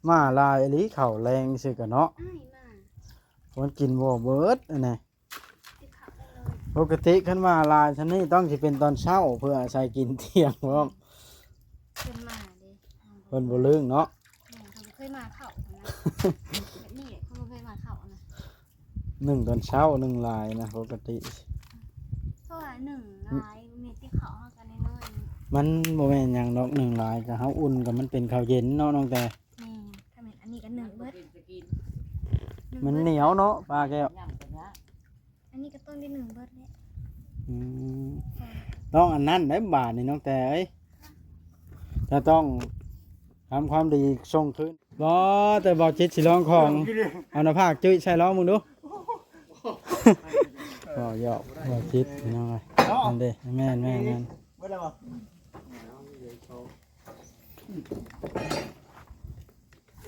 ໝາຫຼາຍອີ່ຫຼີ ເຂົ້າແລງຊື່ກະເນາະ. ອ້າຍໝາ ມັນກິນບໍ່ເບິດອັນນີ້. ຕິເຂົ້າໄດ້ເລີຍ. ປົກກະຕິຄັນໝາຫຼາຍຊຳນີ້ຕ້ອງຊິເປັນຕອນເຊົ້າ ເພື່ອອາໄສກິນທ່ຽງພ້ອມ. ເປັນໝາເດ້ ເພິ່ນບໍ່ລຶ້ງເນາະ. ແມ່ນ ເພິ່ນບໍ່ເຄີຍໝາເຂົ້ານະ. ແບບນີ້ແຫຼະ ເພິ່ນບໍ່ເຄີຍໝາເຂົ້ານະ. ໜຶ້ງຕອນເຊົ້າ ໜຶ້ງຫຼາຍນະປົກກະຕິ. ເພາະວ່າໜຶ້ງຫຼາຍ ແມ່ນຕິເຂົ້າເຮົາກະນ້ອຍໆ. ມັນບໍ່ແມ່ນຫຍັງດອກ ໜຶ້ງຫຼາຍກະເຮົາອຸ່ນ ກະມັນເປັນເຂົ້າເຢັນເນາະນ້ອງແຕ່. ແມ່ນ ຖ້າແມ່ນອັນນີ້ກະໜຶ້ງເບິດ. ມັນໜຽວເນາະ ປາແກ້ວ. ອັນນີ້ກະຕ້ອງໄດ້ໜຶ້ງເບິດແຫຼະ. ອືມ ຕ້ອງອັນນັ້ນໄດ໋ບາດນີ້ນ້ອງແຕ່ເອີຍ. ຈະຕ້ອງທຳຄວາມດີສົ່ງຄືນ. ບໍ່ ແຕ່ບ່າວຈິດຊິລອງຂອງ ເອົາໜ້າຜາກຈຸ້ຍໃສ່ລອງເບິ່ງດູ. ບໍ່ ຢອກບ່າວຈິດພີ່ນ້ອງເອີຍ. ເນາະ ນັ້ນເດ້ ແມ່ນໆໆ. ເບິດແລ້ວບໍ່?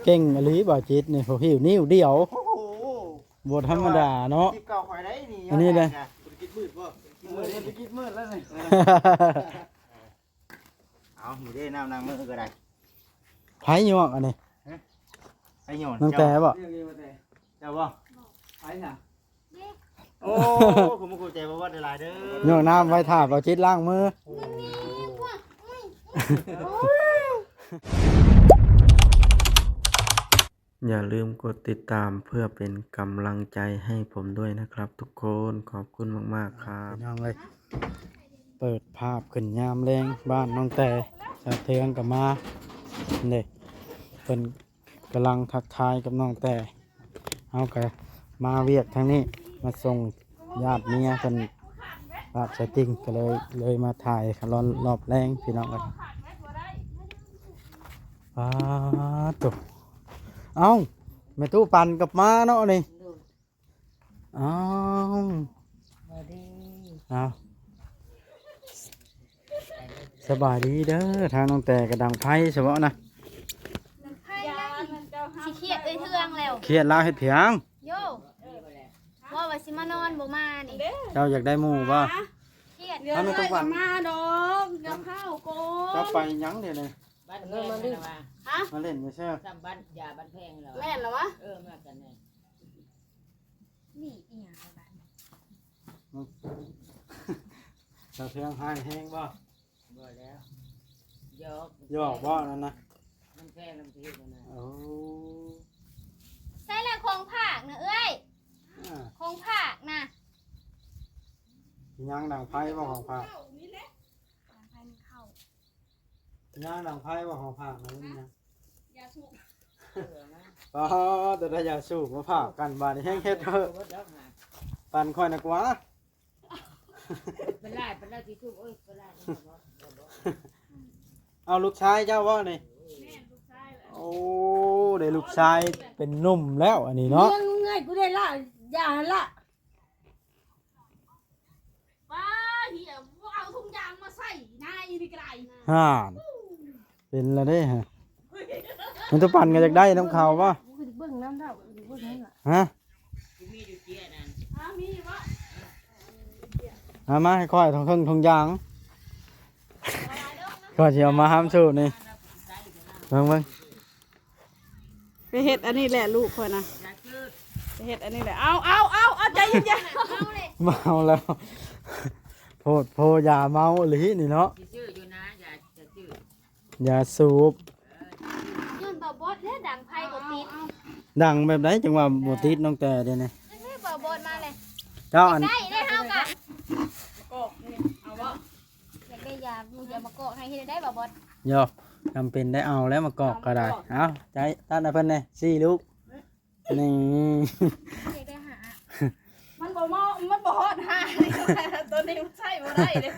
ເກັ່ງອີ່ຫຼີບ່າວຈິດນີ້ ເຂົາຫິ້ວນິ້ວດຽວ. ໂອ້ໂຫ ບໍ່ທຳມະດາເນາະ. ຄລິບເກົ່າຂ້ອຍໄດ໋ນີ້. ອັນນີ້ເດ້ ບໍ່ໄດ້ກິນມືດບໍ່? ເອີ ໄດ້ກິນມືດແລ້ວນີ້. ເອົາ ນີ້ເດ້ ນ້ຳລ້າງມືກະໄດ້. ໃຜຫຍວກອັນນີ້? ໃຜຫຍວກ? ນ້ອງແຕ່ບໍ່? ເຈົ້າບໍ່? ໃຜຊະ? ໂອ້ ຂອບຄຸນຂອບໃຈບ່າວຈິດຫຼາຍໆເດີ. ຫຍວກນ້ຳໄວ້ຖ້າບ່າວຈິດລ້າງມື. ຢ່າລືມກົດຕິດຕາມເພື່ອເປັນກຳລັງໃຈໃຫ້ຜົມດ້ວຍນະຄັບທຸກຄົນ. ຂອບຄຸນມາກໆຄັບ. ພີ່ນ້ອງເອີຍ ເປີດພາບຂຶ້ນຍາມແລງ ບ້ານນ້ອງແຕ່ ສາວເທືອງກະມາເດ້. ເພິ່ນກຳລັງທັກທາຍກັບນ້ອງແຕ່ ເຮົາກະມາວຽກທາງນີ້ ມາສົ່ງຍາດເມຍເພິ່ນ ບາດສະຕິງ ກະເລີຍ ເລີຍມາຖ່າຍລອບແລງພີ່ນ້ອງເອີຍ. ປາດໂທ້ ເອົ້າ ແມ່ຕູ້ປັນກັບມາເນາະນີ້. ໂດຍ ເອົ້າ ສະບາຍດີ. ເອົ້າ ສະບາຍດີເດີ. ທາງນ້ອງແຕ່ກະດັງໄຟຊະເບາະນະ. ດັງໄຟແລ້ວ ຊິຄຽດເອື້ອຍເທືອງແລ້ວ. ຄຽດລາວເຮັດພຽງ. ໂຢ ເວົ້າວ່າຊິມານອນບໍ່ມານີ້. ເຈົ້າຢາກໄດ້ໝູ່ບໍ່? ຄຽດ. ດຽວເອື້ອຍກະມາດອກ ຢາກເຂົ້າກ່ອນ. ເຈົ້າໄປຫຍັງດຽວນີ້? ບ້ານແພງຫັ້ນນະວ່າ. ຮະ? ມາຫຼິ້ນຢູ່ໃສ? ຊ້ຳບ້ານ ຢາບ້ານແພງແລ້ວ. ແມ່ນລະວະ? ເອີ ມາກັນແນ່. ນີ້ອີ່ຫຍັງລະບາດນີ້? ສາວເທືອງຮ້າຍແຮງບໍ່? ບໍ່ແລ້ວ ຢອກ ຢອກບໍ່ນັ້ນນະ? ມັນແພງນຳທີ່ເຮັດນະ. ໂອ້ ໃສລະຂອງຝາກນະເອື້ອຍ? ອາ ຂອງຝາກນະ. ຫຍັງ ດັງໄຟບໍ່ຂອງຝາກ? ດັງໄຟໜຶ້ງເຂົ້າ. ຍາດັງໄຟບໍ່ ຂອງຝາກນະ? ມີຫຍັງ? ຢາສູບ. ອໍ ແຕ່ໄດ້ຢາສູບມາຝາກກັນ ບາດນີ້ແຮງເຮັດເຖາະ. ປັນຂ້ອຍນະກວ່າ. ເປັນຫຼາຍ ເປັນຫຼາຍຊິສູບ. ໂອ້ຍ ເປັນຫຼາຍ. ເອົາລູກຊາຍເຈົ້າບໍ່ນີ້? ແມ່ນ ລູກຊາຍແຫຼະ. ໂອ້ ໄດ້ລູກຊາຍເປັນໜຸ່ມແລ້ວອັນນີ້ເນາະ. ເມື່ອຍ ກູໄດ້ລະ ຢ່າຫັ້ນລະ. ປ້າ ເຫຍ ບໍ່ເອົາຖົງຢາງມາໃສ່ນາອີ່ນີ້ກະໄດ້. ຫັ້ນ ເປັນລະເດ້. ມັນຕະປັນກະຢາກໄດ້ນຳເຂົາບໍ່? ກູຊິເບິ່ງນຳດອກ. ເບິ່ງນັ້ນລະ. ຮະ? ມີຢູ່ເຈ້ຍນັ້ນ. ອ້າ ມີຢູ່ບໍ່? ເອົາມາໃຫ້ຂ້ອຍຖົງເຄິ່ງຖົງຢາງ. ຂ້ອຍຊິເອົາມາຫ້າມສູບນີ້. ເບິ່ງໆ. ໄປເຮັດອັນນີ້ແຫຼະລູກຂ້ອຍນະ. ໄປເຮັດອັນນີ້ແຫຼະ. ເອົາ ເອົາ ເອົາ ເອົາ ໃຈເຢັນໆ. ເມົາແລ້ວ ໂພດໂພ ຢາເມົາອີ່ຫຼີນີ້ເນາະ. ຊິຊື້ຢູ່ນະ ຢາ ຢາຊື້ ຢາສູບ. ຍ້ອນບ່າວບອດແຫຼະດັງໄຟບໍ່ຕິດ. ດັງແບບໃດຈັ່ງວ່າບໍ່ຕິດນ້ອງແຕ່ດຽວນີ້? ຈັ່ງໃດບ່າວບອດມາແຫຼະ. ເຈົ້າອັນ ໃຊ້ໄດ້ເຮົາກະ ກອກນີ້ ເອົາບໍ່? ຢາກໄດ້ຢາ ຢາມາກອກໃຫ້ເຮັດໄດ້ບໍ່ບອດ? ໂຢ ຈຳເປັນໄດ້ເອົາແລ້ວ ມາກອກກະໄດ້. ເອົາ ໃຈຕັດໃຫ້ເພິ່ນແດ່ ສີ່ລູກ. ນີ້ ຢາກໄດ້ຫາ ມັນບໍ່ເໝາະ ມັນບໍ່ຮອດຫ້ານີ້. ໂຕນີ້ມັນໃຊ້ບໍ່ໄດ້ເດ້.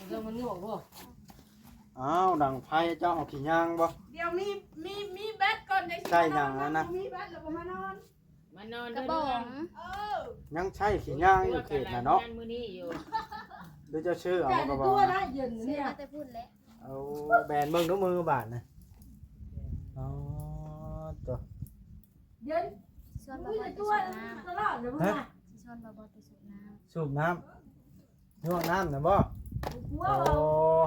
ເອີ ມັນຫຍວກບໍ່? ອ້າວ ດັງໄຟເຈົ້າເອົາຂີ້ຍາງບໍ່? ດຽວມີ ມີ ມີແບັດກ່ອນ ຈັ່ງຊິ ໃຊ້ຫຍັງນັ້ນນະ? ບໍ່ມີແບັດແລ້ວບໍ່ມານອນ. ມານອນ ກະບອງ. ເອີ ຍັງໃຊ້ຂີ້ຍາງຢູ່ເຂດນະເນາະ. ມື້ນີ້ຢູ່ ຫຼືເຈົ້າຊື້ເອົາກະບອງ? ຊື້ມາແຕ່ພຸ້ນແຫຼະ. ເອົາແບນເບິ່ງດູມືບາດນະ. ອໍ ໂຕ ເຢັນ ຊິຊວນບ່າວບອດໄປສູບນ້ຳ. ຕະຫຼອດເລີຍ ຮະ? ຊິຊວນບ່າວບອດໄປສູບນ້ຳ. ສູບນ້ຳ ຍວກນ້ຳນະບໍ່? ໂອ້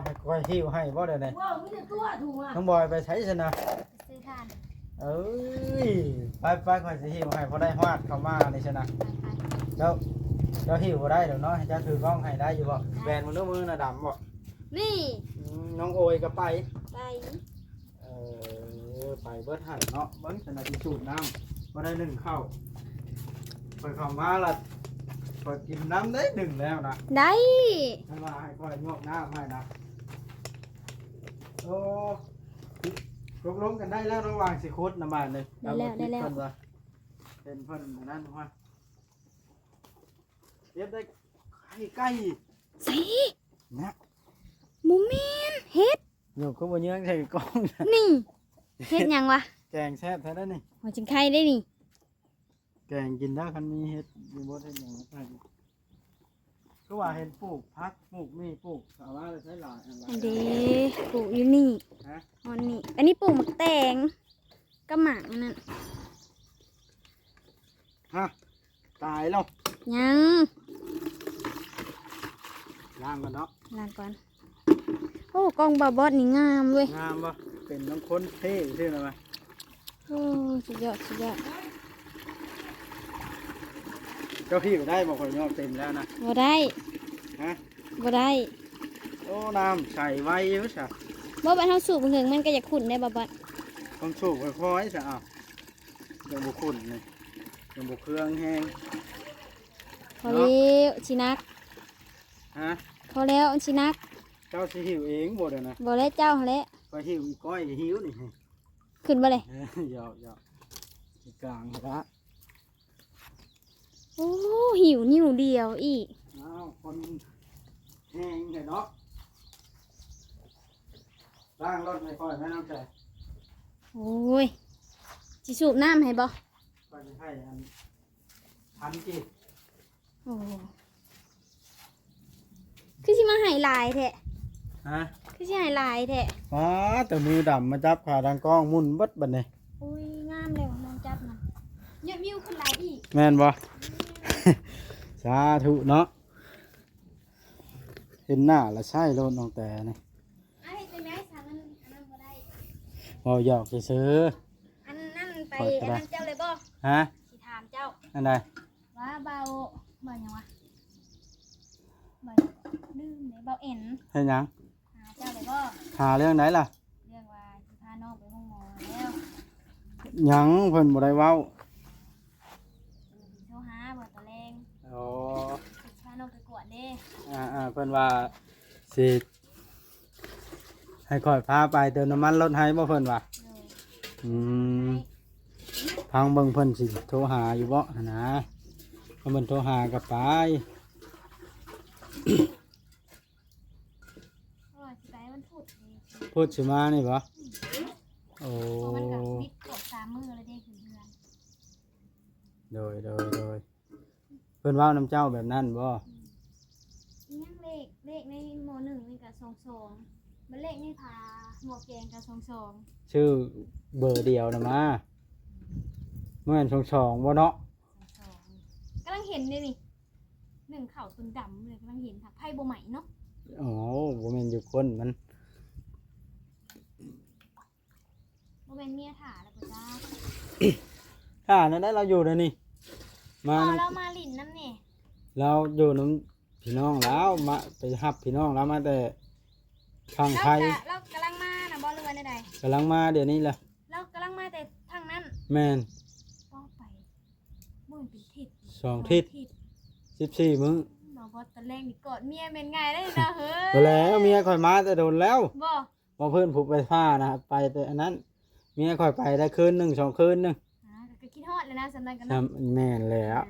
ໃຫ້ຂ້ອຍຫິ້ວໃຫ້ບໍ່ດຽວນີ້? ນ້ອງບອຍໄປໃສຊັ້ນນະ? ໄປຊື້ທ ເອີຍ ໄປໆ ຂ້ອຍຊິຫິ້ວໃຫ້ ພໍໄດ້ຮອດເຂົ້າມານີ້ຊັ້ນນະ. ເຈົ້າ ເຈົ້າຫິ້ວບໍ່ໄດ້ດອກເນາະ ໃຫ້ເຈົ້າຖືກ້ອງໃຫ້ໄດ້ຢູ່ບໍ່? ແບນມື້ມື້ນະດຳບໍ່? ນີ້ ອືມ ນ້ອງໂອຍກໍໄປ ໄປ ເອີ ໄປເບິດຫັ້ນເນາະ. ເບິ່ງຊັ້ນນະ ຊິສູບນ້ຳ ບໍ່ໄດ້ໜຶ້ງເຂົ້າ ຂ້ອຍເຂົ້າມາລະ ຂ້ອຍກິນນ້ຳໄດ້ໜຶ້ງແລ້ວນະ. ໄດ້ ຄັນວ່າໃຫ້ຂ້ອຍຍວກນ້ຳໃຫ້ນະ. ໂອ້ ຕົກລົງກັນໄດ້ແລ້ວ ລະຫວ່າງຊິຂຸດນະ ບາດນີ້. ໄດ້ແລ້ວ ໄດ້ແລ້ວ ເພິ່ນວ່າ ເຫັນເພິ່ນອັນນັ້ນວ່າ ເກັບໄດ້ໄຂ່ໄກ່ ໃສ ນະ ບໍ່ແມ່ນເຫັດ. ໂຍ ຄືບໍ່ເຍືອງໃສ່ກ້ອງ ນີ້ ເຫັດຫຍັງວະ? ແກງແຊບແທ້ເດ້ນີ້ ຫົວຈິງໄຄເດ້ນີ້. ແກງກິນເດີ ຄັນມີເຫັດ ມີບົດເຮັດຫຍັງໃສ່. ຄືວ່າເຫັນປູກຜັກ ປູກໝີ່ ປູກສາລາ ໄດ້ໃຊ້ຫຼາຍອັນຫຼາຍ ອັນເດ້ ປູກຢູ່ນີ້ ຮະ ຮອນນີ້. ອັນນີ້ປູກໝາກແຕງກັບໝາກອັນນັ້ນ. ຮະ ຕາຍແລ້ວ ຍັງ ລ້າງກ່ອນເນາະ ລ້າງກ່ອນ. ໂອ້ ກ້ອງບ່າວບອດນີ້ງາມເວີຍ ງາມບໍ່? ເປັນນຳຄົນເທ່ຊື່ນະວະ. ໂອ້ ສຸດຍອດ ສຸດຍອດ. ເຈົ້າຫິ້ວໄດ້ບໍ່? ຂ້ອຍຍອມເຕັມແລ້ວນະ. ບໍ່ໄດ້ ຮະ ບໍ່ໄດ້. ໂອ້ ນ້ຳໃສໄວຢູ່ຊະ. ບໍ່ ບາດເຮົາສູບເຫິງມັນກໍຢາກຂຸ້ນໄດ້ ບ່າວບອດ. ຕ້ອງສູບຄ່ອຍໆຊະ ອ້າວ ຍັງບໍ່ຂຸ້ນນີ້ ຍັງບໍ່ເຄືອງແຮງ. ພໍແລ້ວ ຊິໜັກ ຮະ ພໍແລ້ວ ມັນຊິໜັກ. ເຈົ້າຊິຫິ້ວເອງບໍ່ດຽວນະ? ບໍ່ແລ້ວ ເຈົ້າຫັ້ນແຫຼະ ຂ້ອຍຫິ້ວ ອີ່ກ້ອຍຫິ້ວນີ້. ຂຶ້ນບໍ່ເລີຍ? ເອີ ຢອກໆ ກາງລະ. ໂອ້ ຫິ້ວນິ້ວດຽວອີກ. ອ້າວ ຄົນແຮງແທ້ເນາະ. ລ້າງລົດໃຫ້ຂ້ອຍແມ່ນ້ຳໃສ. ໂອ້ຍ ຊິສູບນ້ຳໃຫ້ບໍ່? ຂ້ອຍຊິໃຫ້ອັນ ພັນກີບ. ໂອ້ ຄືຊິມາໃຫ້ຫຼາຍແທ້? ຮະ ຄືຊິໃຫ້ຫຼາຍແທ້? ອ້າ ແຕ່ມືດຳມາຈັບຂາຕັ້ງກ້ອງໝຸ່ນເບິດບັດນີ້. ໂອ້ຍ ງາມແລ້ວ ນ້ອງຈັບນະ ຍອດວິວຂຶ້ນຫຼາຍອີກ ແມ່ນບໍ່? ສາທຸເນາະ. ເຫັນໜ້າລະໃຊ້ໂລດນ້ອງແຕນີ້. ອາ ເຮັດຈັ່ງໃດຊະ ມັນອັນນັ້ນບໍ່ໄດ້. ເວົ້າຫຍອກຊື່ໆ. ອັນນັ້ນໄປ ຂ້ອຍກໍໄດ້ ອັນນັ້ນເຈົ້າເລີຍບໍ່? ຮະ ຊິຖາມເຈົ້າ. ອັນໃດ? ວ່າເບົາ ເບົາຫຍັງວະ? ເບົາ ລືມເດ້ ເບົາແອນ. ເຮັດຫຍັງ? ຫາເຈົ້າເລີຍບໍ່? ຫາເລື່ອງໃດລະ? ເລື່ອງວ່າຊິພານ້ອງໄປໂຮງໝໍແລ້ວ. ຍັງ ເພິ່ນບໍ່ໄດ້ເວົ້າ. ໂທຫາບໍ່ຕອນແລງ. ອໍ ຊິພານ້ອງໄປກວດເດ້. ອ່າໆ ເພິ່ນວ່າຊິ ໃຫ້ຂ້ອຍພາໄປເຕີມນ້ຳມັນລົດໃຫ້ບໍ່ ເພິ່ນວ່າ? ໂດຍ. ອືມ ໃຫ້ ຟັງເບິ່ງເພິ່ນຊິໂທຫາຢູ່ບໍ່ຫັ້ນນະ. ຄັນເພິ່ນໂທຫາກໍໄປ. ເພາະວ່າຊິໄປວັນພຸດນີ້ ພຸດຊິມານີ້ບໍ່? ອືມ. ໂອ້ ເພາະມັນກໍວິດກວດສາມມື້ແລ້ວເດ້ ຢູ່ເຮືອນ. ໂດຍ ໂດຍ ໂດຍ. ເພິ່ນເວົ້ານຳເຈົ້າແບບນັ້ນບໍ່? ອືມ. ອີຫຍັງເລກ ເລກໃນໝໍ້ໜຶ້ງນີ້ກໍສອງສອງ ບັດເລກໃນຝາໝໍ້ແກງກໍສອງສອງ. ຊື່ເບີດຽວນະມາ ບໍ່ແມ່ນສອງສອງບໍ່ເນາະ? ສອງສອງ ກຳລັງເຫັນເດ້ນີ້ ໜຶ້ງເຂົ້າຕົນດຳເລີຍ ກຳລັງເຫັນ ຫາກໄຟບໍ່ໄໝ້ເນາະ. ອໍ ບໍ່ແມ່ນຢູ່ກົ້ນມັນ. ບໍ່ແມ່ນເມຍຖ້າແລ້ວບໍ່ຈ້າ? ຖ້ານັ້ນໄດ້ ລາວຢູ່ໃນນີ້ ມາ ອໍ ນຳ ລາວມາຫຼິ້ນນຳນີ້ ລາວຢູ່ນຳພີ່ນ້ອງລາວ ມາໄປຮັບພີ່ນ້ອງລາວມາແຕ່ຝັ່ງໄທ. ລາວກະ ລາວກຳລັງມານະບໍ່ ຫຼືວ່າແນວໃດ? ກຳລັງມາດຽວນີ້ແຫຼະ. ລາວກຳລັງມາແຕ່ທາງນັ້ນ? ແມ່ນ. ເວົ້າໄປ ບໍ່ເປັນທິດ ສອງທິດ ສອງທິດ ສິບສີ່ມື້. ບໍ່ ບໍ່ ຕອນແລງນີ້ກອດເມຍແມ່ນງ່າຍໄດ້ເນາະເຮີ້ຍ. ບໍ່ແລ້ວ ເມຍຂ້ອຍມາແຕ່ດົນແລ້ວ. ບໍ່ ບໍ່ເພິ່ນຜູ້ໄປຜ່ານະ ໄປແຕ່ອັນນັ້ນ ເມຍຂ້ອຍໄປໄດ້ຄືນໜຶ່ງສອງຄືນໜຶ່ງ. ອ່າ ກໍຄິດຮອດແລ້ວນະ ສ່ຳນັ້ນກໍເນາະ. ສ່ຳ ແມ່ນແລ້ວ. ອ່າ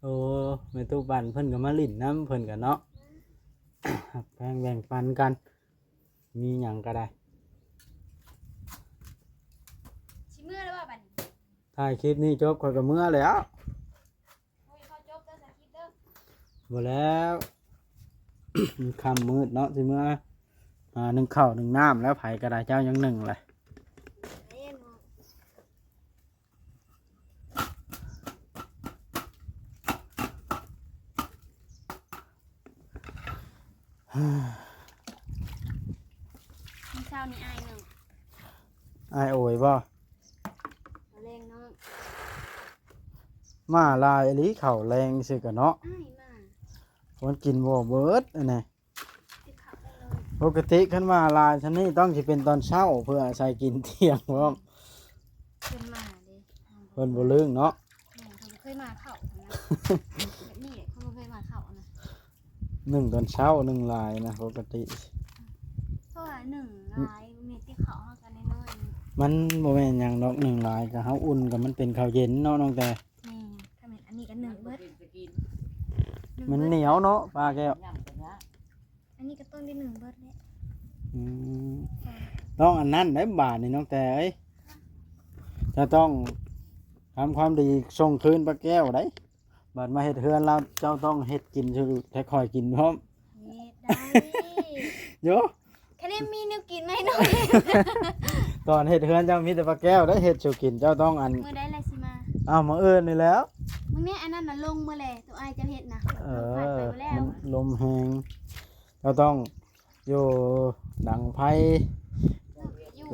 ໂອ້ ແມ່ຕູ້ປັນເພິ່ນກໍມາຫຼິ້ນນຳເພິ່ນກໍເນາະ ຮັກແພງແບ່ງປັນກັນ ມີຫຍັງກໍໄດ້. ຊິເມືອແລ້ວບໍ່ບັດນີ້? ຖ່າຍຄລິບນີ້ຈົບ ຂ້ອຍກໍເມືອແລ້ວ. ໂອ້ຍ ຂໍຈົບເດີ ຖ່າຍຄລິບເດີ. ບໍ່ແລ້ວ ມັນຄ່ຳມືດເນາະ ຊິເມືອຫາໜຶ້ງເຂົ້າໜຶ້ງນ້ຳແລ້ວ ໃຜກໍໄດ້ ເຈົ້າຍັງໜຶ້ງເລີຍ. ມື້ເຊົ້ານີ້ອ້າຍໜຶ້ງ ອ້າຍໂອຍບໍ່? ເອົາແລງເນາະ ມາຫຼາຍອີ່ຫຼີ ເຂົ້າແລງຊື່ກະເນາະ. ອ້າຍມາ ມັນກິນບໍ່ເບິດອັນນີ້. ຕິເຂົ້າໄດ້ເລີຍ ປົກກະຕິຄັນມາຫຼາຍຊຳນີ້ຕ້ອງຊິເປັນຕອນເຊົ້າ ເພື່ອໃສ່ກິນທ່ຽງພ້ອມ. ເພິ່ນມາເດ້ ເພິ່ນບໍ່ລຶ້ງເນາະ. ແມ່ນ ເພິ່ນບໍ່ເຄີຍມາເຂົ້ານະ ແບບນີ້ແຫຼະ ເພິ່ນບໍ່ເຄີຍມາເຂົ້ານະ. ໜຶ້ງຕອນເຊົ້າ ໜຶ້ງຫຼາຍນະປົກກະຕິ ເພາະວ່າໜຶ້ງຫຼາຍ ແມ່ນຕິເຂົ້າເຮົາກະນ້ອຍໆ ມັນບໍ່ແມ່ນຫຍັງດອກ ໜຶ້ງຫຼາຍກະເຮົາອຸ່ນ ກະມັນເປັນເຂົ້າເຢັນເນາະນ້ອງແຕ. ແມ່ນ ຖ້າແມ່ນອັນນີ້ກະໜຶ້ງເບິດ ມັນໜຽວເນາະ ປາແກ້ວ. ອັນນີ້ກະຕ້ອງໄດ້ໜຶ້ງເບິດແຫຼະ. ອືມ ຕ້ອງອັນນັ້ນໄດ໋ບາດນີ້ນ້ອງແຕເອີຍ ເຈົ້າຕ້ອງທຳຄວາມດີສົ່ງຄືນປາແກ້ວໄດ໋. ບາດມາເຮັດເຮືອນລາວ ເຈົ້າຕ້ອງເຮັດກິນສູ່ແທ້ຂ້ອຍກິນພ້ອມ. ເຮັດໄດ້ ໂຢ ຄັນໄດ້ມີແນວກິນໃຫ້ໜ້ອຍ. ຕອນເຮັດເຮືອນເຈົ້າມີແຕ່ປາແກ້ວໄດ້ເຮັດສູ່ກິນ ເຈົ້າຕ້ອງອັນ ມື້ໃດລະຊິມາ? ອ້າວ ມື້ອື່ນນີ້ແຫຼ້ວ. ມື້ນີ້ອັນນັ້ນນະລົງມື້ແລ ໂຕອ້າຍເຈົ້າເຮັດນະ. ເອີ ມັນລົມແຮງ ເຈົ້າຕ້ອງຢູ່ດັງໄຟ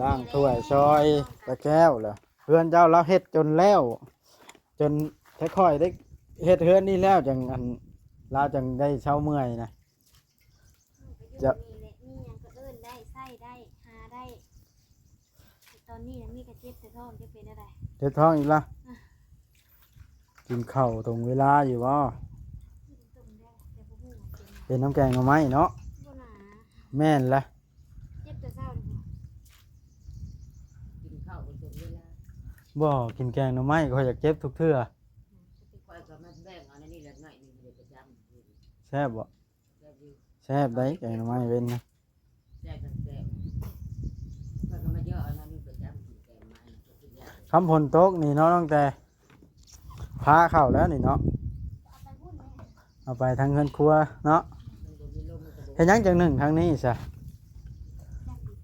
ລ້າງຖ້ວຍຊ່ອຍປາແກ້ວລະ. ເຮືອນເຈົ້າລາວເຮັດຈົນແລ້ວ ຈົນຄ່ອຍໆໄດ້ເຮັດເຮືອນນີ້ແລ້ວ ຈັ່ງອັນ ລາວຈັ່ງໄດ້ເຊົາເມື່ອຍນະ. ມັນກະຢູ່ນີ້ແຫຼະ ມີຫຍັງກະເອີ້ນໄດ້ ໃຊ້ໄດ້ ຫາໄດ້. ແຕ່ຕອນນີ້ນະມີແຕ່ເຈັບແຕ່ທ້ອງ ຈະເປັນແນວໃດ? ເຈັບທ້ອງອີກລະ? ອະ ກິນເຂົ້າຕົງເວລາຢູ່ບໍ່? ກິນຕົງແລ້ວ ແຕ່ບໍ່ຮູ້ວ່າເປັນຫຍັງ. ເປັນນຳແກງໜໍ່ໄມ້ເນາະ? ບໍ່ນາ. ແມ່ນລະ. ເຈັບແຕ່ເຊົ້ານີ້ບໍ່? ກິນເຂົ້າບໍ່ຕົງເວລາ. ບໍ່ ກິນແກງໜໍ່ໄມ້ຂ້ອຍຢາກເຈັບທຸກເທື່ອ. ຂ້ອຍກະມາແບ່ງເອົາໃນນີ້ລະໜ້ອຍໜຶ່ງ ເດ ປະຈຳ. ແຊບບໍ່? ແຊບຢູ່ ແຊບໄດ໋ ແກງໜໍ່ໄມ້ເວັນນະ ແຊບ ແຊບ. ຂ້ອຍກະມາເຍາະເອົາໃນນີ້ປະຈຳ ກິນແກງໜໍ່ໄມ້ ຄຳຝົນຕົກນີ້ເນາະ ຕັ້ງແຕ່ ພາເຂົ້າແລ້ວນີ້ເນາະ ເອົາໄປທາງເຮືອນຄົວເນາະ. ເຮັດຫຍັງຈັ່ງໜຶ້ງທາງນີ້ຊະ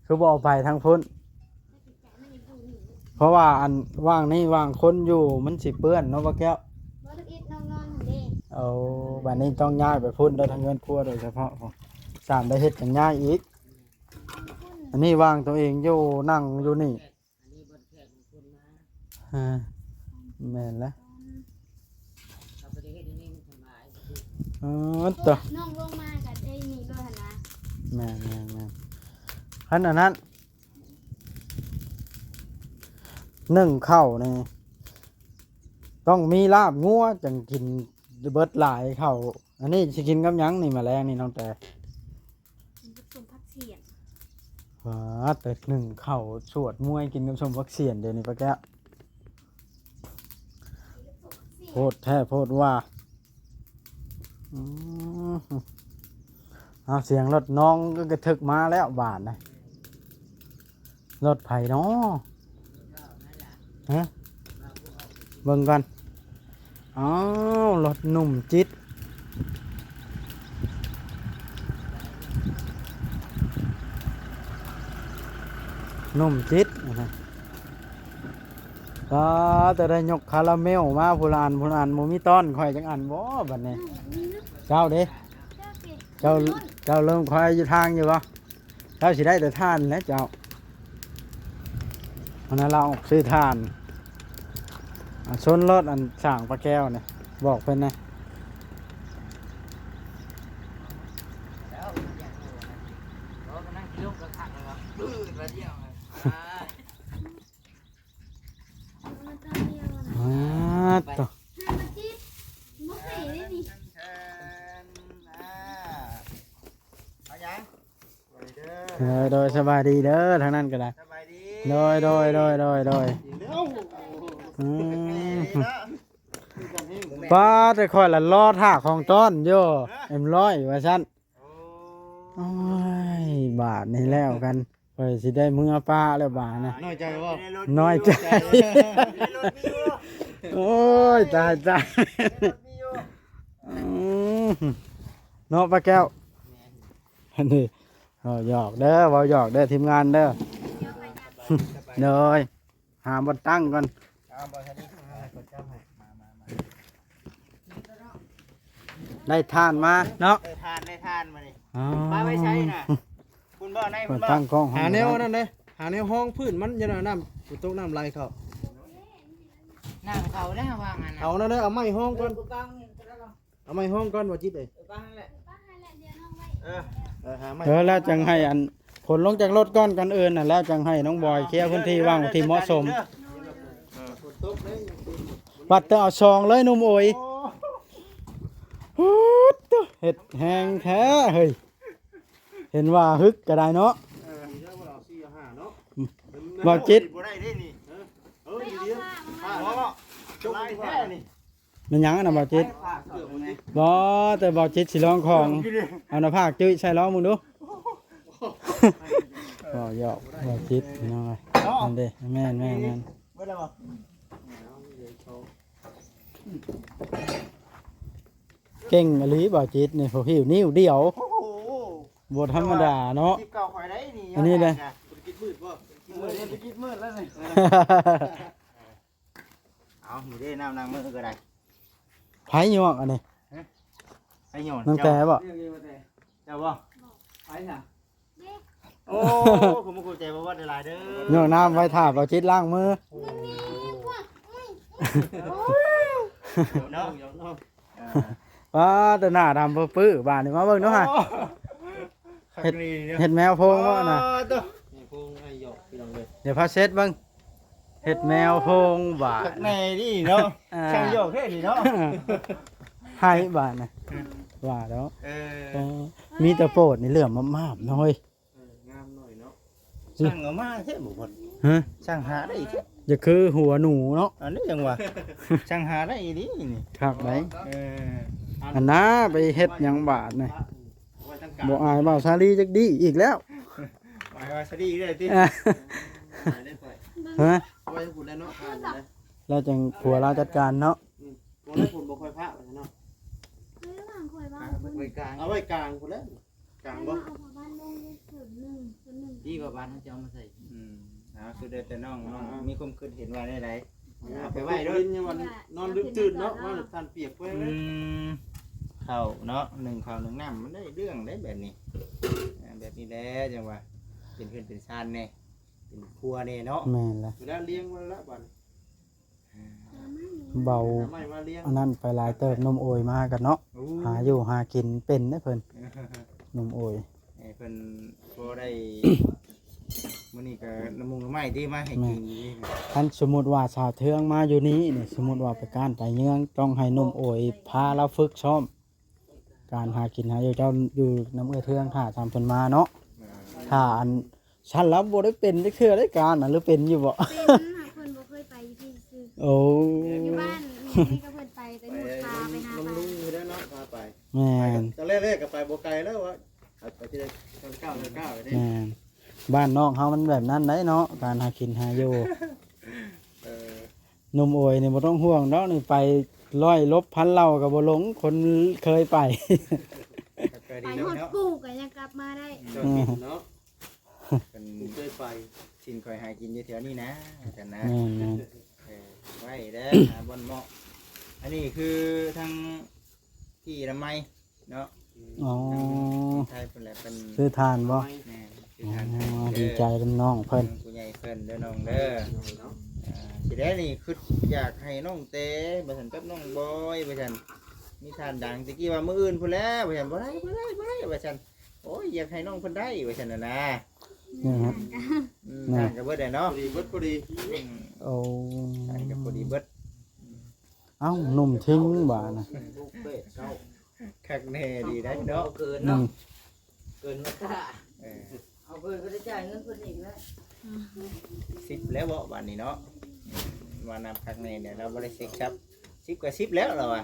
ຄືບໍ່ເອົາໄປທາງພຸ້ນ? ເພາະວ່າອັນວ່າງນີ້ວ່າງຄົນຢູ່ມັນຊິເປື້ອນເນາະ ປ້າແກ້ວ. ບໍ່ ທຳອິດນ້ອງນອນຫັ້ນເດ້. ເອົາ ບາດນີ້ຕ້ອງຍ້າຍໄປພຸ້ນເດີ ທາງເຮືອນຄົວໂດຍສະເພາະ ສາມໄດ້ເຮັດຈັ່ງຍ້າຍອີກ. ອັນນີ້ວ່າງໂຕເອງຢູ່ ນັ່ງຢູ່ນີ້. ອັນນີ້ບ່ອນແຂກຄົນມາ. ເອີ ແມ່ນລະ. ເຂົາບໍ່ໄດ້ເຮັດອັນນີ້ມັນສະບາຍ. ເອີ ຕະ ນ້ອງລົງມາກະໄດ້ນີ້ໂລດຫັ້ນນະ. ແມ່ນໆໆ ຄັນອັນນັ້ນ ໜຶ້ງເຂົ້ານີ້ ຕ້ອງມີລາບງົວຈັ່ງກິນເບິດຫຼາຍເຂົ້າ. ອັນນີ້ຊິກິນກັບຫຍັງນີ້ ມາແລງນີ້ນ້ອງແຕ? ກິນກັບສົ້ມຜັກສຽນ. ຫວາ ແຕ່ໜຶ້ງເຂົ້າສວດມວຍ ກິນກັບສົ້ມຜັກສຽນ ດຽວນີ້ປ້າແກ້ວ. ໂພດແທ້ໂພດວ່າ. ອືມ ເອົາ ສຽງລົດນ້ອງກະກະເຖິກມາແລ້ວບາດນະ. ລົດໃຜເນາະ? ຮະ ເບິ່ງກ່ອນ. ອ້າວ ລົດໜຸ່ມຈິດ ໜຸ່ມຈິດ. ປ້າ ແຕ່ໄດ້ຍົກຄາຣາເມວມາ ຜູ້ລະອັນ ຜູ້ລະອັນ. ບໍ່ມີຕ້ອນຂ້ອຍຈັກອັນບໍ່ບາດນີ້? ເຈົ້າເດ້? ເຈົ້າ ເຈົ້າເລີ່ມຄອຍຢູ່ທາງຢູ່ບໍ່? ເຈົ້າຊິໄດ້ແຕ່ຖ່ານແຫຼະເຈົ້າ. ອັນນັ້ນລາວອອກຊື້ຖ່ານ. ອ່າ ຊົນລົດອັນສ້າງປາແກ້ວນີ້ ບອກເພິ່ນນະ. ອາ ໂຕ ເອີ ໂດຍ ສະບາຍດີເດີ ທາງນັ້ນກະໄດ້. ໂດຍ ໂດຍ ໂດຍ ໂດຍ ໂດຍ. ອືມ ປ້າ ແຕ່ຂ້ອຍລະລໍຖ້າຂອງຕ້ອນຢູ່ ເອັມຮ້ອຍວ່າຊັ້ນ. ໂອ້ຍ ບາດນີ້ແລ້ວກັນ ຂ້ອຍຊິໄດ້ເມືອປ່າແລ້ວບາດນະ. ນ້ອຍໃຈບໍ່? ນ້ອຍໃຈ. ໂອ້ຍ ຕາຍ ຕາຍ. ອືມ ເນາະ ປ້າແກ້ວ. ອັນນີ້ ເວົ້າຫຍອກເດີ ເວົ້າຫຍອກເດີ ທີມງານເດີ. ໂດຍ ຫາບ່ອນຕັ້ງກ່ອນ. ເອົາ ບ່ອນນີ້ ເອົາ ເຂົາເຈົ້າໃຫ້ ມາ ມາ ມາ. ໄດ້ຖ່ານມາເນາະ ໄດ້ຖ່ານ ໄດ້ຖ່ານມານີ້. ອໍ ປາໄວ້ໃສນະ? ພຸ້ນບໍ່ ໃນພຸ້ນບໍ່? ຕັ້ງກ້ອງ ຫາແນວນັ້ນເດ້. ຫາແນວຮອງພື້ນມັນ ຢ້ານວ່ານ້ຳຝົນຕົກນ້ຳໄຫຼເຂົ້າ. ນ້ຳເຂົ້າແລ້ວວ່າງຫັ້ນນະ. ເອົານັ້ນເດີ ເອົາໄມ້ຮອງກ່ອນ ເອີ ບໍ່ບັງນີ້ກໍໄດ້ດອກ. ເອົາໄມ້ຮອງກ່ອນ ບໍ່ຈິດເອີຍ. ເອີ ບັງແຫຼະ. ເອີ ເອີ ຫາໄມ້ ເອີ ແລ້ວຈັ່ງໃຫ້ອັນ ຂົນລົງຈາກລົດກ່ອນ ກ່ອນອື່ນນະ ແລ້ວຈັ່ງໃຫ້ນ້ອງບອຍເຄຍພື້ນທີ່ວ່າງທີ່ເໝາະສົມ. ບັດແຕ່ເອົາສອງເລີຍໜຸ່ມໂອຍ. ໂອ້ ເຮັດແຮງແທ້ເຮີ້ຍ. ເຫັນວ່າຮຶກກໍໄດ້ເນາະ. ເອີ ບໍ່ຈິດ ບໍ່ໄດ້ເດ້ນີ້. ເອີ ເອີ ດີໆ ຫຼາຍແທ້ນີ້. ແມ່ນຫຍັງອັນນັ້ນ ບໍ່ຈິດ? ບໍ່ ແຕ່ບໍ່ຈິດຊິລອງຂອງ. ເອົາໜ້າຜາກຈຸ້ຍໃສ່ລອງເບິ່ງດູ. ບໍ່ ຢອກ ບໍ່ຈິດ ພີ່ນ້ອງເອີຍ. ເນາະ ນັ້ນເດ້ ແມ່ນໆໆ. ເບິດແລ້ວບໍ່? ເກັ່ງອີ່ຫຼີ ບໍ່ຈິດນີ້ ຜູ້ຫິ້ວນິ້ວດຽວ. ໂອ້ໂຫ ບໍ່ທຳມະດາເນາະ. ທີບເກົ່າຂ້ອຍໄດ້ນີ້. ອັນນີ້ເດ້ ບໍ່ໄດ້ກິນມືດບໍ່? ກິນມືດ ໄປກິນມືດແລ້ວນີ້. ເອົາ ນີ້ເດ້ ນ້ຳລ້າງມືກໍໄດ້. ໃຜຫຍອກອັນນີ້? ຮະ? ໃຜຫຍອກ? ນ້ອງແຕ່ບໍ່? ເຈົ້າບໍ່? ໃຜຊະ? ໂອ້ ຂອບຄຸນຂອບໃຈບໍ່ວັດຫຼາຍໆເດີ. ຫຍອກນ້ຳໄວ້ຖ້າບໍ່ຈິດລ້າງມື. ເນາະ ເອີ ປ້າ ແຕ່ໜ້າດຳປຶບາດນີ້ ມາເບິ່ງດູຫາ. ໂອ້ ເຮັດ ຄັກດີເນາະ ເຮັດແມວໂພງບໍ່ນະ? ໂອ້ ໂຕ ແມວໂພງໃຫ້ຫຍອກ ພີ່ນ້ອງເອີຍ. ດຽວພາເຊັດເບິ່ງ ເຮັດແມວໂພງບາດ. ຄັກແນ່ນີ້ເນາະ. ອ່າ ຊ່າງຫຍອກແທ້ນີ້ເນາະ. ໃຫ້ບາດນະ ວ່າແລ້ວ. ເອີ ເອີ ມີແຕ່ໂປດນີ້ເຫຼື້ອມມາບໆເນາະເຮີ້ຍ. ເອີ ງາມໜ້ອຍເນາະ. ຊ່າງເອົາມາແທ້ບໍ່ພອດ? ຮະ? ຊ່າງຫາໄດ້ແທ້. ຢ່າຄືຫົວໜູເນາະ. ອັນນີ້ຫຍັງວະ? ຊ່າງຫາໄດ້ອີ່ຫຼີນີ້. ຄັກໄດ໋. ເອີ ອັນນາ ໄປເຮັດຫຍັງບາດນີ້. ບໍ່ອາຍບ່າວສາລີຈັກດີ້ອີກແລ້ວ. ອາຍບ່າວສາລີອີກແລ້ວຕິ? ຮະ? ເອົາໄວ້ພຸ້ນແລ້ວເນາະ ລາວຈັ່ງຜົວລາວຈັດການເນາະ. ອືມ ບໍ່ໄດ້ ພຸ້ນບໍ່ຄ່ອຍພະວ່າຊັ້ນເນາະ. ເອີ ວາງຂ້ອຍວາງພຸ້ນ ໄວ້ກາງ ເອົາໄວ້ກາງພຸ້ນແຫຼະ. ກາງບໍ່? ເອົາຜ້າບ້ານລົງເຄິ່ງໜຶ່ງ ເຄິ່ງໜຶ່ງ ດີກວ່າບ້ານເຮົາຈະເອົາມາໃສ່. ອືມ ເອົາ ສຸດແລ້ວແຕ່ນ້ອງ ນ້ອງມີຄວາມຄິດເຫັນວ່າແນວໃດ. ເອົາໄປໄວ້ເດີ ນອນດຶກຕື່ນເນາະ ມາແລ້ວທ່ານປຽກໄວ້. ອືມ ເຂົ້າເນາະ ໜຶ້ງເຂົ້າໜຶ້ງນ້ຳ ມັນໄດ້ເລື່ອງໄດ໋ແບບນີ້. ອ່າ ແບບນີ້ແຫຼະຈັ່ງວ່າເປັນເຮືອນເປັນຊານແດ່ ເປັນຄົວແດ່ເນາະ. ແມ່ນແຫຼະ ເວລາລ້ຽງມັນລະບາດນີ້. ເບົາ ອັນນັ້ນໄປຫຼາຍເຕີບ ໜຸ່ມໂອຍມາກັນເນາະ. ໂອ້ ຫາຢູ່ຫາກິນເປັນເດ້ເພິ່ນ ໜຸ່ມໂອຍ ໃຫ້ເພິ່ນພໍໄດ້ ມື້ນີ້ກໍນ້ຳມຸງນ້ຳໄມ້ທີ່ມາໃຫ້ກິນ. ແມ່ນ ຄັນສົມມຸດວ່າສາວເທືອງມາຢູ່ນີ້ນີ້ ສົມມຸດວ່າໄປກ້ານໄປເຍືອງ ຕ້ອງໃຫ້ໜຸ່ມໂອຍພາລາວຝຶກຊ້ອມ ການຫາກິນຫາຢູ່. ເຈົ້າຢູ່ນຳເອື້ອຍເທືອງ ຖ້າຕາມເພິ່ນມາເນາະ. ຖ້າອັນ ຊັ້ນລະບໍ່ໄດ້ເປັນຈັກເທື່ອໄດ້ການນະ ຫຼືເປັນຢູ່ບໍ່? ເປັນ ຫາກເພິ່ນບໍ່ເຄີຍໄປຢູ່ພີ້ຊື່ໆ. ໂອ້ ຢູ່ບ້ານແມ່ກໍເພິ່ນໄປ ໄປຫຸດປາ ໄປຫາປາ. ແມ່ນ ຕອນແລກໆກໍໄປບໍ່ໄກແລ້ວວ່າ ໄປທີ່ໃດ ເກົ້າ ເກົ້າ ເກົ້າ ເດ້. ແມ່ນ ບ້ານນອກເຮົາມັນແບບນັ້ນໄດ໋ເນາະ ການຫາກິນຫາຢູ່. ເອີ ໜຸ່ມໂອຍນີ້ບໍ່ຕ້ອງຫ່ວງດອກນີ້ ໄປຮ້ອຍຫຼົບພັນເຫຼົ່າກໍບໍ່ຫຼົງ ຄົນເຄີຍໄປ. ໄປຮອດປູກໍຍັງກັບມາໄດ້. ເຈົ້າຖິ່ນເນາະ ເພິ່ນເຄີຍໄປ ຖິ່ນຂ້ອຍຫາກິນຢູ່ແຖວນີ້ນະ ວ່າຊັ້ນນະ. ແມ່ນໆ ເອີ ໄວ້ເດີ ຫາບ່ອນເໝາະ. ອັນນີ້ຄືທາງທີ່ອະນາໄມ ເນາະ. ອໍ ທາງໄທພຸ້ນແຫຼະ ເພິ່ນຊື້ຖ່ານບໍ່? ແມ່ນ ຊື້ຖ່ານໃຫ້. ອໍ ເດີ ດີໃຈນຳນ້ອງເພິ່ນ ຜູ້ໃຫຍ່ເພິ່ນເດີນ້ອງເດີ. ອ່າ ຊິໄດ້ນີ້ ຄິດຢາກໃຫ້ນ້ອງແຕວ່າຊັ້ນ ກັບນ້ອງບອຍວ່າຊັ້ນ ມີຖ່ານດັງ ແຕ່ກີ້ວ່າມື້ອື່ນພຸ້ນແຫຼະວ່າຊັ້ນ. ບໍ່ໄດ້ ບໍ່ໄດ້ ບໍ່ໄດ້ວ່າຊັ້ນ. ໂອ້ຍ ຢາກໃຫ້ນ້ອງເພິ່ນໄດ້ວ່າຊັ້ນນະ. ນີ້ຮະ ອືມ ນີ້ ຖ່ານກໍເບິດແລ້ວເນາະ ພໍດີເບິດ ພໍດີ. ອືມ ໂອ້ ຖ່ານກໍພໍດີເບິດ. ເອົ້າ ໜຸ່ມທິງບາດນະ. ຄັກແນ່ດີໄດ໋ເນາະ. ອືມ ເກີນມາຄ່າ. ເອີ ເອົາເພິ່ນກໍໄດ້ຈ່າຍເງິນເພິ່ນອີກແລ້ວ. ສິບແລ້ວເບາະບາດນີ້ເນາະ. ອືມ ວ່ານັບຄັກແນ່ແລ້ວ ລາວບໍ່ໄດ້ເຊັກຊັບ. ສິບກໍສິບແລ້ວລາວວ່າ.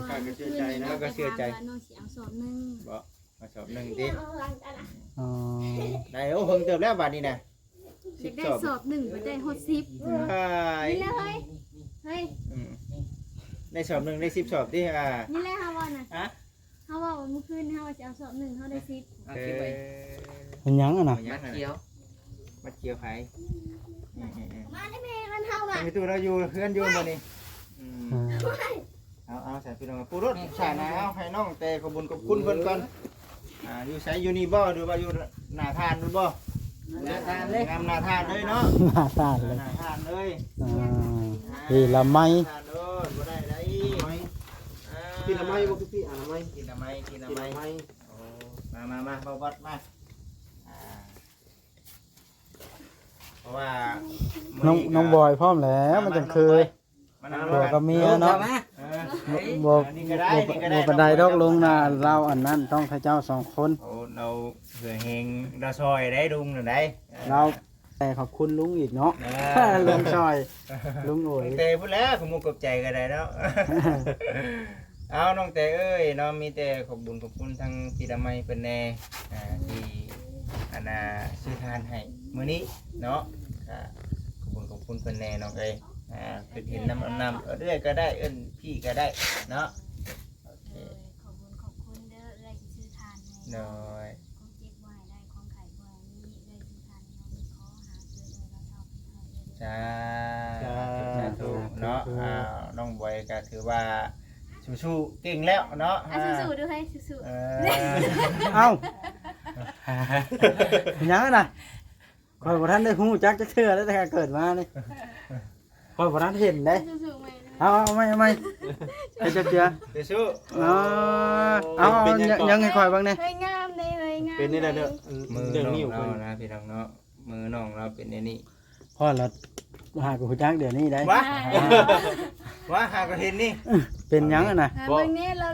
ຂ້າກໍເຊື່ອໃຈນະ ຂ້າກໍເຊື່ອໃຈ. ນ້ອງຊິເອົາສອບໜຶ່ງ ເບາະ ມາສອບໜຶ່ງຕິ. ອໍ ໄດ້ ໂອ້ ເພິ່ງເຕີບແລ້ວບາດນີ້ນະ. ສິບ ຢາກໄດ້ສອບ ສອບໜຶ່ງໄປໄດ້ຮອດສິບ. ເອີຍ ນີ້ແຫຼະເຮີ້ຍ ເຮີ້ຍ. ອືມ ໄດ້ສອບໜຶ່ງໄດ້ສິບສອບຕິ. ອ່າ ນີ້ແຫຼະເຮົາເວົ້ານະ. ຮະ? ເຮົາເວົ້າວ່າມື້ຄືນເຮົາວ່າຊິເອົາສອບໜຶ່ງ ເຮົາໄດ້ສິບ. ເອົາ ເອີ ເກັບໄວ້. ເປັນຫຍັງຫັ້ນນະ? ບັດຂຽວ ບັດຂຽວໃຜ? ອືມໆໆ ມາໄດ້ແມ່ມັນເຮົານະ. ໄອ້ຕູ້ລາວຢູ່ເຮືອນຢູ່ມື້ນີ້. ອືມ ເອົາ ເອົາ ໃສ່ພີ່ນ້ອງ ປູລົດສານະ. ເອົາ ໃຫ້ນ້ອງແຕຂອບບຸນຂອບຄຸນເພິ່ນກ່ອນ. ອ່າ ຢູ່ໃສ? ຢູ່ນີ້ບໍ່ ຫຼືວ່າຢູ່ໜ້າທ່ານພຸ້ນບໍ່? ໜ້າທານເລີຍ ງາມໜ້າທານເລີຍເນາະ ໜ້າທານເລີຍ ໜ້າທານເລີຍ ອ່າ ອາ ທີ່ລະໄມ ທານເອີຍ ບໍ່ໄດ້ໄດ໋ ອາ ທີ່ລະໄມບໍ່ຄືທີ່ອະນາໄມ ທີ່ລະໄມ ທີ່ລະໄມ ທີ່ລະໄມ ໂອ້ ມາ ມາ ມາ ເບົາບັດມາ ອ່າ ເພາະວ່າ ນ້ອງ ນ້ອງບອຍພ້ອມແລ້ວ ມາ ມັນຈັ່ງຄື ມາ ນ້ອງບອຍ ຜົວກັບເມຍເນາະ ເອີ ບໍ່ ອັນນີ້ກໍໄດ້ ບໍ່ ນີ້ກໍໄດ້ ບໍ່ປານໃດດອກ ນ້ອງບອຍ ລົງນະ ລາວອັນນັ້ນຕ້ອງໃຫ້ເຈົ້າສອງຄົນ ໂອ້ ລາວເຫື່ອແຮງ ລາວຊ່ອຍໄດ້ລຸງນັ້ນໄດ໋ ລາວ ແຕ່ຂອບຄຸນລຸງອີກເນາະ ເອີ ລຸງຊ່ອຍ ລຸງໂອຍ ແຕ່ພຸ້ນແຫຼະ ຂອບມຸກຂອບໃຈກໍໄດ້ເນາະ ເອົາ ນ້ອງແຕ່ເອີຍເນາະ ມີແຕ່ຂອບບຸນຂອບຄຸນທາງພີ່ລະໄມເພິ່ນແດ່ ອ່າ ທີ່ ອັນນ່າ ຊື້ທານໃຫ້ມື້ນີ້ເນາະ ກໍຂອບບຸນຂອບຄຸນເພິ່ນແດ່ນ້ອງເອີຍ ອ່າ ຄືເຫັນນຳ ນຳ ເອີ້ນເອື້ອຍກໍໄດ້ ເອີ້ນພີ່ກໍໄດ້ເນາະ ໂອເຄ ໂດຍ ຂອບບຸນຂອບຄຸນເດີ ເອື້ອຍທີ່ຊື້ທານໃຫ້ ໂດຍ ຄວາມເຈັບບໍ່ໃຫ້ໄດ້ ຄວາມໄຂ້ບໍ່ໃຫ້ມີ ເອື້ອຍຊື້ທານໃຫ້ນ້ອງ ຂໍຫາເກີດເອື້ອຍລາວເທົ່າເທົ່າເດີ ສາທຸ ສາທຸ ສາທຸເນາະ ສາທຸ ອ່າ ນ້ອງບອຍກໍຖືວ່າສູ້ໆ ເກັ່ງແລ້ວເນາະ ອ່ະ ອ່າ ສູ້ໆ ດູໃຫ້ສູ້ໆ ເອີ ເອົ້າ ເປັນຫຍັງນະ? ຂ້ອຍບໍ່ທັນໄດ້ຮູ້ຈັກຈັກເທື່ອເລີຍ ແຕ່ເກີດມານີ້ ຂ້ອຍບໍ່ທັນເຫັນເດ້ ສູ້ໆ ໃໝ່ນະ ເອົາ ເອົາໃໝ່ ເອົາໃໝ່ ເຮັດຈັກເທື່ອ ສູ້ໆ ເອົາ ເອົາ ເປັນຫຍັງ ຍັງ ຍັງໃຫ້ຂ້ອຍເບິ່ງແດ່ ເຮີຍ ງາມເດ້ ເຮີຍ ງາມ ເປັນນີ້ແຫຼະເດີ ເລື່ອງນິ້ວເພິ່ນເນາະ ພີ່ນ້ອງເນາະ ມືນ້ອງລາວເປັນແນວນີ້ ຂ້ອຍລະຫາກໍຮູ້ຈັກດຽວນີ້ໄດ໋ ວະ ອ່າ ວະ ຫາກໍເຫັນນີ້ ເປັນຫຍັງຫັ້ນນະ ຫາເບິ່ງແດ່ລາວ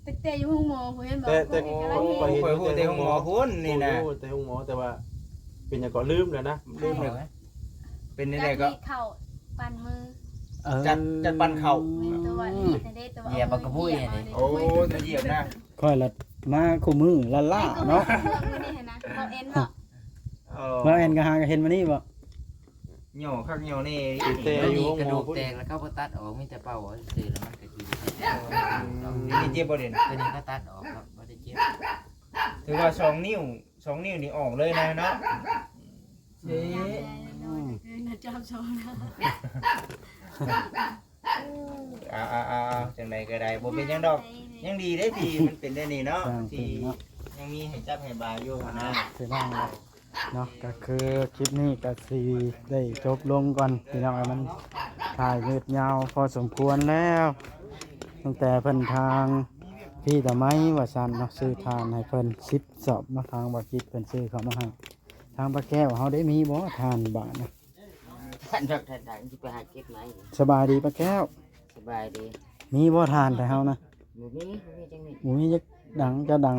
ຕັ້ງແຕ່ຢູ່ໂຮງໝໍພຸ້ນ ເຫັນບໍ່ ແຕ່ ແຕ່ ຂ້ອຍກໍເຫັນ ຂ້ອຍຮູ້ແຕ່ໂຮງໝໍພຸ້ນນີ້ນະ ຮູ້ແຕ່ໂຮງໝໍ ແຕ່ວ່າເປັນຫຍັງກໍລືມແລ້ວນະ ລືມແລ້ວ ເປັນຈັ່ງໃດກໍ ເຂົ້າປັ່ນມື ເອີ ຈັດ ຈັດປັ່ນເຂົ້າ ແມ່ນ ຕົວະນີ້ ເອີ ແຕ່ເດ້ ຕົວະ ຢຽບປາກກະປຸ້ຍອັນນີ້ ໂອ້ຍ ຕົວະຢຽບນະ ຂ້ອຍລະມາຄູ່ມື້ລ້າໆເນາະ ເຮົາເອັນເນາະ ເອີ ເຮົາເອັນກໍຫາກໍເຫັນມານີ້ບໍ່? ຫຍໍ້ຄັກຫຍໍ້ແນ່ ແຕ່ ຕົວະນີ້ກະດູກແຕກແລ້ວເຂົາບໍ່ຕັດອອກ ມີແຕ່ເປົ່າຊື່ໆ ແລ້ວມັນກະຊິ ອືມ ຕົວະນີ້ເຈັບບໍ່ເດ? ຕົວະນີ້ເຂົາຕັດອອກຄັບ ບໍ່ໄດ້ເຈັບ ຖືວ່າສອງນິ້ວ ສອງນິ້ວນີ້ອອກເລີຍນະເນາະ ເອີ ອືມ ຈັບສອງນະ ເອົາ ເອົາ ເອົາ ເອົາ ຈັ່ງໃດກໍໄດ້ ບໍ່ເປັນຫຍັງດອກ ຍັງດີເດ້ທີ່ມັນເປັນແນວນີ້ເນາະ ທີ່ຍັງມີໃຫ້ຈັບໃຫ້ບາຍຢູ່ຫັ້ນນະ ເສຍດາຍເນາະ ກໍຄືຄລິບນີ້ກໍຊິໄດ້ຈົບລົງກ່ອນພີ່ນ້ອງ ມັນຖ່າຍຍືດຍາວພໍສົມຄວນແລ້ວ ຕັ້ງແຕ່ເພິ່ນທາງພີ່ຕາໄມວ່າຊັ້ນເນາະ ຊື້ຖ່ານໃຫ້ເພິ່ນສິບສອບເນາະ ທາງບ່າວຈິດເພິ່ນຊື້ເຂົ້າມາໃຫ້ ທາງປ້າແກ້ວເຮົາໄດ້ມີບໍ່ຖ່ານບາດນະ? ທ່ານດອກທ່ານ ທ່ານຊິໄປຫາເກັບໃໝ່ ສະບາຍດີປ້າແກ້ວ ສະບາຍດີ ມີບໍ່ຖ່ານແຕ່ເຮົານະ? ບໍ່ມີ ບໍ່ມີຈັກນິດ ບໍ່ມີຈັກດັງ ເຈົ້າດັງ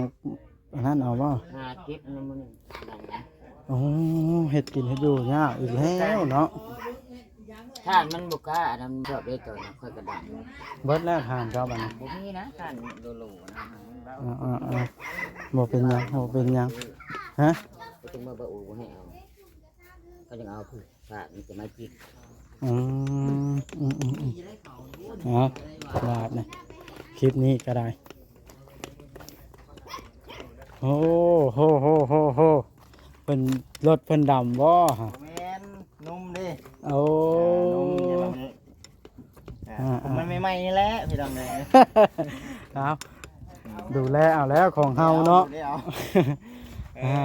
ອັນນັ້ນເອົາບໍ່? ຫາເກັບນຳມື້ນີ້ດັງນະ ໂອ້ ເຮັດກິນເຮັດຢູ່ຍາກອີກແລ້ວເນາະ ຖ້າມັນບໍ່ກ້າອັນນັ້ນ ມັນຊອບໄດ້ຕອນຂ້ອຍກະດັງ ເບິດແລ້ວຖ່ານເຈົ້າບັດນີ້ ບໍ່ມີນະ ຖ່ານໂລໆ ນະ ອ່າໆ ບໍ່ເປັນຫຍັງ ບໍ່ເປັນຫຍັງ ຮະ ກໍຈຶ່ງວ່າບໍ່ໂອບໍ່ໃຫ້ເອົາ ກໍຍັງເອົາຜູ້ ພະ ມີແຕ່ໄມ້ຈິກ ອືມ ອືມ ອືມ ອືມ ເອົາ ບາດນະ ຄລິບນີ້ກໍໄດ້ ໂອ້ ໂຫ ໂຫ ໂຫ ໂຫ ເພິ່ນ ລົດເພິ່ນດຳບໍ່? ບໍ່ແມ່ນ ໜຸ່ມເດ້ ໂອ້ ເອີ ໜຸ່ມ ອ່າ ອ່າ ມັນໃໝ່ໆ ນີ້ແຫຼະພີ່ນ້ອງເອີຍ ເອົາ ດູແລເອົາແລ້ວຂອງເຮົາເນາະ ເອົາ ເອົາ ອ່າ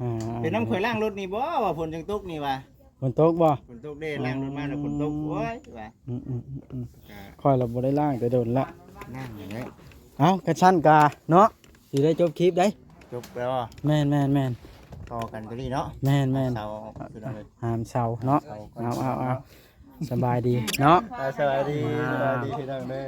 ອ່າ ເປັນນຳຂ້ອຍລ້າງລົດນີ້ບໍ່ ວ່າຝົນຈັ່ງຕົກນີ້ວ່າ ຝົນຕົກບໍ່? ຝົນຕົກເດ້ ອືມ ລ້າງລົດມາແລ້ວຝົນຕົກ ໂອ້ຍ ວ່າ ອືມໆ ຂ້ອຍລະບໍ່ໄດ້ລ້າງແຕ່ດົນລະ ລ້າງແລ້ວ ເອົ້າ ຄັນຊັ້ນກະເນາະ ຊິໄດ້ຈົບຄລິບໄດ໋ ຈົບແລ້ວບໍ່? ແມ່ນໆໆ ຕໍ່ກັນໂຕນີ້ເນາະ ແມ່ນໆ ຫາມເສົາເນາະ ເອົາໆໆ ສະບາຍດີເນາະ ອ່າ ສະບາຍດີ ສະບາຍດີພີ່ນ້ອງເດີ.